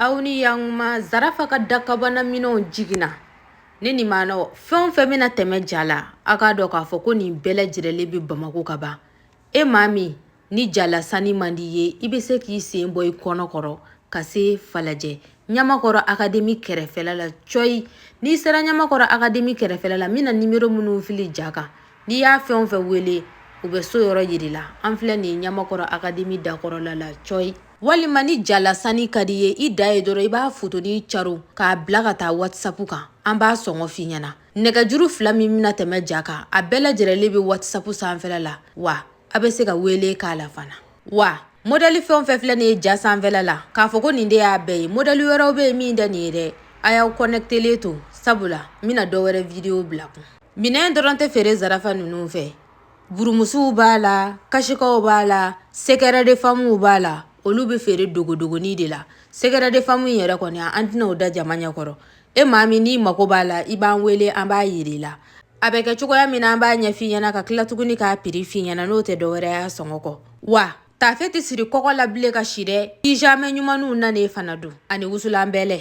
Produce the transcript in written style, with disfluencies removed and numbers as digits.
Aw ni yankuma Zarafa ka dakabana minɛnw jiginna. Ne ni maanɔ fɛn o fɛn bɛna tɛmɛ ja la, a k'a dɔn k'a fɔ ko nin bɛɛ lajɛlen bɛ Bamako ka ban. E maa min ni jalasanni man di ye, i bɛ se k'i sen bɔ i kɔnɔ kɔrɔ ka se Falajɛ Ɲamakɔrɔ Académie kɛrɛfɛla la cɔyi. N'i sera Ɲamakɔrɔ Académie kɛrɛfɛla la, n bɛna nimero minnu fili ja kan, n'i y'a fɛn o fɛn wele, u bɛ so yɔrɔ yir'i la. An filɛ nin ye Ɲamakɔrɔ Académie dakɔrɔla la cɔyi. Walima ni jalasanni ka di ye, i da ye dɔrɔn i b'a fotoni caro k'a bila ka taa WhatsApp kan, an b'a sɔngɔ f'i ɲɛna. Nɛgɛjuru fila min bɛna tɛmɛ ja kan, a bɛɛ lajɛlen bɛ WhatsApp sanfɛla la, wa a bɛ se ka wele k'a la fana. Wa modɛli fɛn o fɛn filɛ nin ye ja sanfɛla la, k'a fɔ ko nin de y'a bɛɛ ye, modɛli wɛrɛw bɛ yen min tɛ nin ye dɛ. A y'aw connectelen to, sabula n bɛna dɔ wɛrɛ video bila kun. Minɛn dɔrɔn tɛ feere Zarafa ninnu fɛ. Burumusiw b'a la, kasikaw b'a la, secret de femmew b'a la. Olu bɛ feere dogodogonin de la. Secret de femme in yɛrɛ kɔni, an tɛna o da jama ɲɛkɔrɔ. E maa min n'i mago b'a la, i b'an wele, an b'a yir'i la. A bɛ kɛ cogoya min na, an b'a ɲɛf'i ɲɛna ka tila tuguni k'a prix f'i ɲɛna, n'o tɛ dɔwɛrɛ y'a sɔngɔ kɔ. Wa taafe tɛ siri kɔgɔ la bilen ka si dɛ. Pyjama ɲumanw nanen fana don, ani wusulan bɛlɛ.